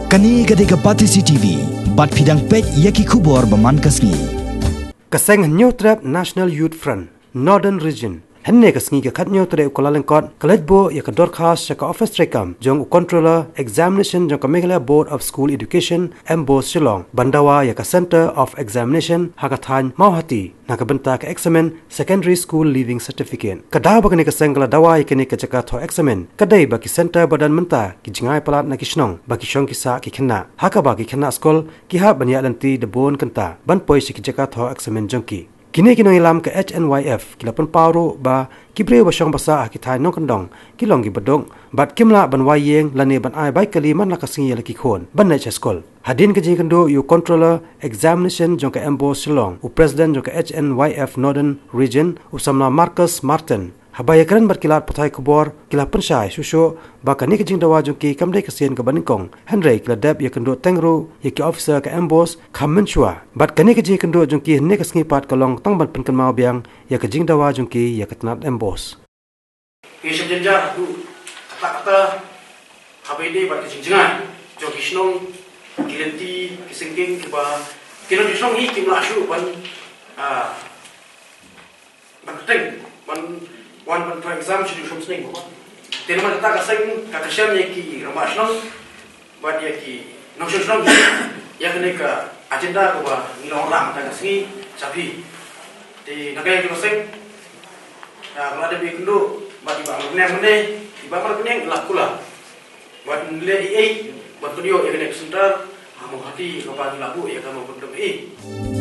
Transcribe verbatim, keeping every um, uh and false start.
Kane ka dei ka Batesi T V, bad phi dang peit ïa ki khubor ba man ka sngi. Ka seng Hynñiewtrep National Youth Front, Northern Region, hynne ka sngi ka khathynñiew tarik u Kyllalyngkot, ka leit buh ïa ka dorkhas sha ka office treikam jong u Controller Examination jong ka Meghalaya Board of School Education, MBOSE Shillong, ban dawa ïa ka Centre of Examination ha ka thaiñ Mawhati, na ka bynta ka eksamin Secondary School Leaving Certificate. Ka daw ba kane ka seng ka la dawa ïa kane ka jaka thoh eksamin ka dei ba ki centre ba don mynta ki jngai palat na ki shnong, ba ki shong ki sah ki khynnah. Ha kaba ki khynnah skul ki hap ban ïaid lynti da bun kynta ban poi sha ki jaka thoh eksamin jong ki. Kine ki nongïalam ka H N Y F ki la pynpaw ruh ba ki briew ba shong ba sah ha ki thaiñ nongkyndong ki long ki baduk, bad kim lah ban wai ïing lane ban ai bai kali man la ka sngi ïa la ki khun ban leit sha skul. Hadien ka jingïakynduh ïa u Controller Examination jong ka MBOSE Shillong, u President jong ka H N Y F Northern Region, u samla Marcus Martin, haba ïakren bad ki lad pathai khubor, ki la pynshai shuh shuh ba kane ka jingdawa jong ki kam dei ka sien kaba nyngkong, hynrei ki la dep ïakynduh teng ruh ïa ki officer ka MBOSE kham mynshuwa. Bad kane ka jingïakynduh jong ki hynne ka sngi pat ka long tang ban pynkynmaw biang ïa ka jingdawa jong ki ïa ka tnat MBOSE. Ngi shim jynjar haduh katta katta, haba ïadei bad ka jingjngai jong ki shnong, ki lynti, ki syngkien kiba ki nongshong shnong hi kim lah shuh ban, ah, ban kyrteng ban wan ban thoh exam sha ki shnong shnong. Te namar kata ka seng ka kyrshan ïa ki rangbah shnong bad ïa ki nongshong shnong ïa kane ka agenda kaba ngi la wanrah mynta ka sngi sha phi. Te na ka liang jong ka seng, ah, ka la dep ïakynduh bad i Bah Marpynïaid, i Bah Marpynïaid la kular bad ngi leh ei ei ban pynïoh ïa kane ka centre ha Mawhati kaba ngi la buh ïa ka Mawpyndem ei.